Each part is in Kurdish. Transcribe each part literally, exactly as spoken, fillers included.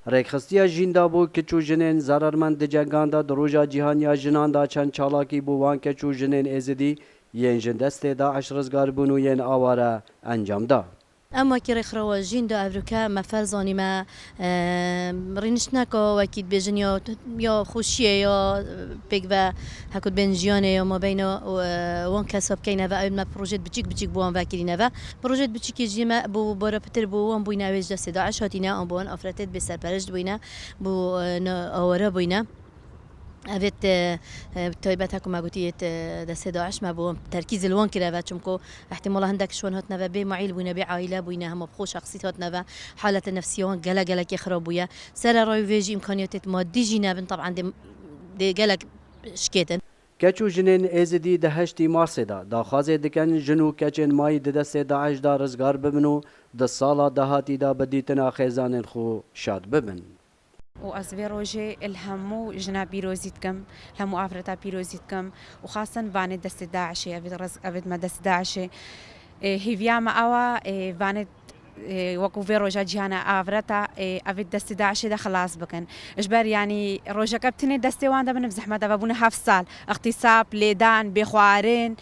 Rêkxistiya jîn de bo kiç û jinên zerarmend di cengan de di Roja Cîhanî ya Jinan de çend çalakî bo wan keç û jinên Êzidî yên ji destê DAIŞ rizgar bûn û yên aware encam da. Em wekî rêkxirawa jîn de evroke me ferz zanîme, e, rîniştineka wekî dibêjin ya, ya xweşiyê ya, e, pêk ve heko dibên jiyanê ya mabeyna, e, wan kesa bikeyne ve, ew me projeyê biçîk biçîk bo wan vekirîne ve. Projeyê biçîkê jî me bo bara pitir bo wan bûyne, ew ê ji destê DAIŞ hatîne, an bo wan afretê dibê serperişt bûyne, bo, e, ne, aware bûyne. Evêt, e, e, taybet heko me gotî yêt, e, destê DAIŞ me bo terkîz li wan kire ve, çimku ihtimala hindek ji wan hatine ve bê maîl bûyne, bê aîle bûyne, hema bi xwe şexsît hatine ve, halete nefsiya wan gelek gelekê xirab bûye. Sererayî vê jî îmkaniyetêt madî jî nebin, taban dê, dê gelek şikêtin. Keç û jinên Êzidî di heştî Marsê de daxwazê dikin jin û keçên mayî di destê DAIŞ de rizgar bibin û di sala dahatî de bi dîtina xêzanên xwe şad bibin. û ez vê rojê li hemû jina pîrozî dikim, li hemû afreta pîrozî dikim û xasen vanê destê DAIŞê, evêt rez-, evêt me destê DAIŞê. Ê, hêviya me ew e, ê, vanê, ê, wekû vê roja cîhana avreta, ê, evêt destê DAIŞê de xilas bikin. Ji ber, yanî, rojeke bi tinê destê wan de bin, bi zehmet eve bûne heft sal. Îxtîsab, lêdan, bêxwarin,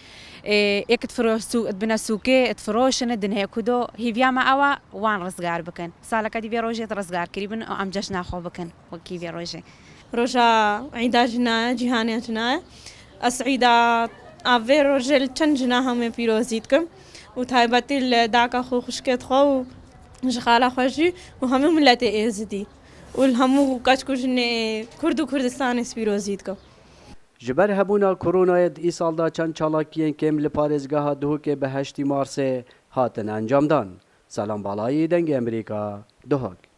ê, êk difiroş sû-, dibine sûkê, difiroşin, dinê kudo. Hêviya me ew e, wan rizgar bikin. Saleke dî vê rojê di rizgar kirî bin û em cejna xwe bikin wekî vê rojê. Roja Îda Jina ye, Cîhanê Jina ye. Ez Îda a vê rojê li çend jina hemê pîrozî dikim û taybetî li daka xwe, xwişkê xwe û ji xala xwe jî û hemû miletê Êzidî û li hemû keç û jinê Kurd û Kurdistanê ez pîrozî dikim. Ji ber hebûna koronayê di îsal de çend çalakiyên kêm li parêzgeha Duhokê bi heştî Marsê hatin encamdan. Selam Balayî, Dengê Amerîka, Duhok.